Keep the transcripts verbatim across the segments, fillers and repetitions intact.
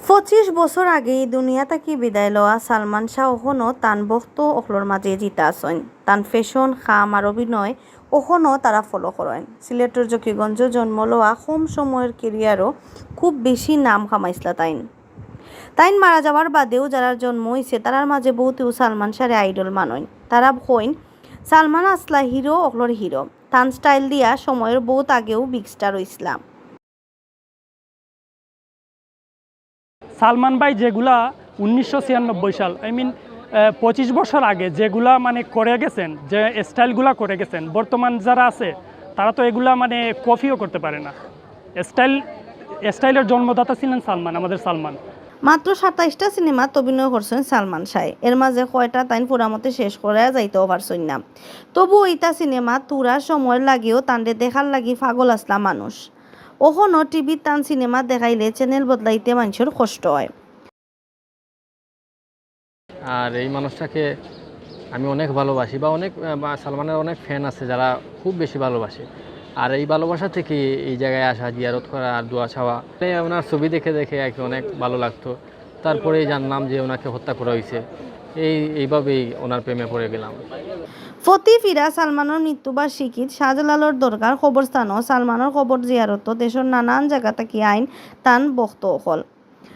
পঁচিশ বছর আগে ই দুনিয়া থাকি বিদায় লওয়া সালমান শাহ অখনো তান ভক্ত অকলর মাঝে জিতা আছইন। তান fashion, কাম আর অভিনয় অখনো তারা follow করইন। সিলেটর জকিগঞ্জো জন্ম লওয়া কম সময়র career-ও খুব বেশি নাম কামাইছলা তাইন। তাইন মারা যাওয়ার বাদেও যারার জন্ম অইছে, তারার মাঝে বহুতেউ সালমান শাহরে idol মানইন। তারা কইন, "সালমান আছলা hero অকলর hero। তান style দিয়া সময়র বহুত আগেউ big star অইছলা।" সালমান ভাই যেগুলা উনিশশো ছিয়ানব্বই সাল, I mean, আহ, পঁচিশ বছর আগে যেগুলা মানে করে গেছেন, যে স্টাইলগুলা করে গেছেন, বর্তমান যারা আছে তারা তো এগুলা মানে কপিও করতে পারে না। স্টাইল, স্টাইলের জন্মদাতা ছিলেন সালমান, আমাদের সালমান। মাত্র সাতাইশটা সিনেমাত অভিনয় করছেন সালমান শাহ। এর মাঝে কয়টা তাইন পুরামতে শেষ করিয়া যাইতেও পারছইন না। তবুও ইতা সিনেমাত থুড়া সময়র লাগিও তানরে দেখার লাগি পাগল আছলা মানুষ। অখনো টিভিত তান সিনেমা দেখাইলে channel বদলাইতে মানষর কষ্ট অয়। আর এই মানুষটাকে আমি অনেক ভালোবাসি বা অনেক, আহ, বা সালমানের অনেক ফ্যান আছে যারা খুব বেশি ভালোবাসে। আর এই ভালোবাসা থেকে এই জায়গায় আসা, জিয়ারত করা আর দোয়া চাওয়া। এই ওনার ছবি দেখে দেখে আর কি অনেক ভালো লাগতো। তারপরেই জানলাম যে ওনাকে হত্যা করা হয়েছে। এই, এইভাবেই ওনার প্রেমে পড়ে গেলাম। ফতি ফিরা সালমানর মৃত্যুবার্ষিকীত শাহজালালর দরগার কবরস্থানও সালমানর কবর জিয়ারতো দেশর নানান জাগা থাকি আইন তান ভক্ত অকল।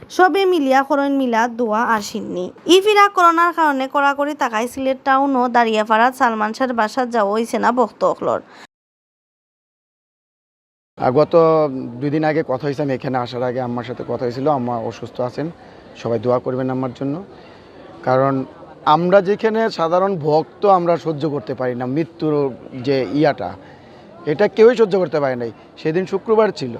সবে মিলিয়া করইন মিলাদ, দোয়া আর শিন্নি। ই ফিরা করোনার কারণে কড়াকড়ি থাকায় সিলেট টাউন ও দারিয়াপাড়াত সালমান শাহর বাসাত যাওয়া অইছে না ভক্ত অকলর। আহ, গত দুই দিন আগে কথা হয়েছে, আমি এখানে আসার আগে আম্মার সাথে কথা হয়েছিল, আম্মা অসুস্থ আছেন, সবাই দোয়া করবেন আম্মার জন্য। কারণ আমরা যেখানে সাধারণ ভক্ত আমরা সহ্য করতে পারি না, মৃত্যুর যে ইয়াটা, এটা কেউই সহ্য করতে পারে নাই। সেদিন শুক্রবার ছিল,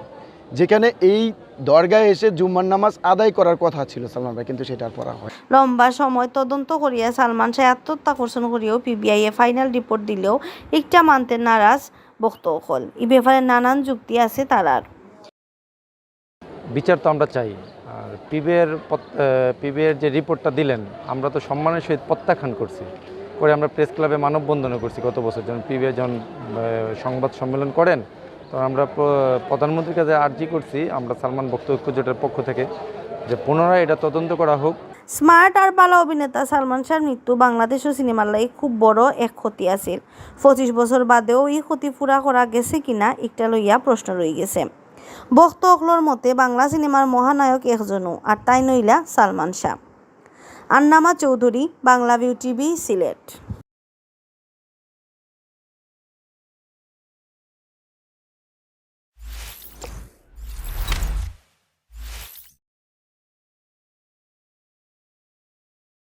যেখানে এই দরগায় এসে জুম্মার নামাজ আদায় করার কথা ছিল সালমান ভাই, কিন্তু সেটা আর পড়া হয়। লম্বা সময় তদন্ত করিয়া সালমান শাহ আত্মহত্যা করছেন করিয়াও পিবিআই এ final report দিলেও একটা মানতে নারাজ ভক্ত অকল। ই ব্যাপারে নানান যুক্তি আছে তারার। বিচার তো আমরা চাই। আর পিবিআইর পত-, আহ, পিবিআইর যে রিপোর্টটা দিলেন, আমরা তো সম্মানের সহিত প্রত্যাখ্যান করছি। করে আমরা প্রেস ক্লাবে মানববন্ধনও করছি গত বছর, যখন পিবিআই যখন, আহ, সংবাদ সম্মেলন করেন, তখন আমরা প্র-, প্রধানমন্ত্রীর কাছে আর্জি করছি, আমরা সালমান ভক্ত ঐক্য জোটের পক্ষ থেকে, যে পুনরায় এটা তদন্ত করা হোক। স্মার্ট আর ভালা অভিনেতা সালমান শাহর মৃত্যু বাংলাদেশর সিনেমার লাগি খুব বড় এক ক্ষতি আছিল। পঁচিশ বছর বাদেও ই ক্ষতি পুরা করা গেছে কিনা ইকটা লইয়া প্রশ্ন রইগেছে। ভক্ত অকলর মতে বাংলা সিনেমার মহানায়ক একজনউ, আর তাইন অইলা সালমান শাহ। আন্নামা চৌধুরী, বাংলাভিউ টিভি, সিলেট।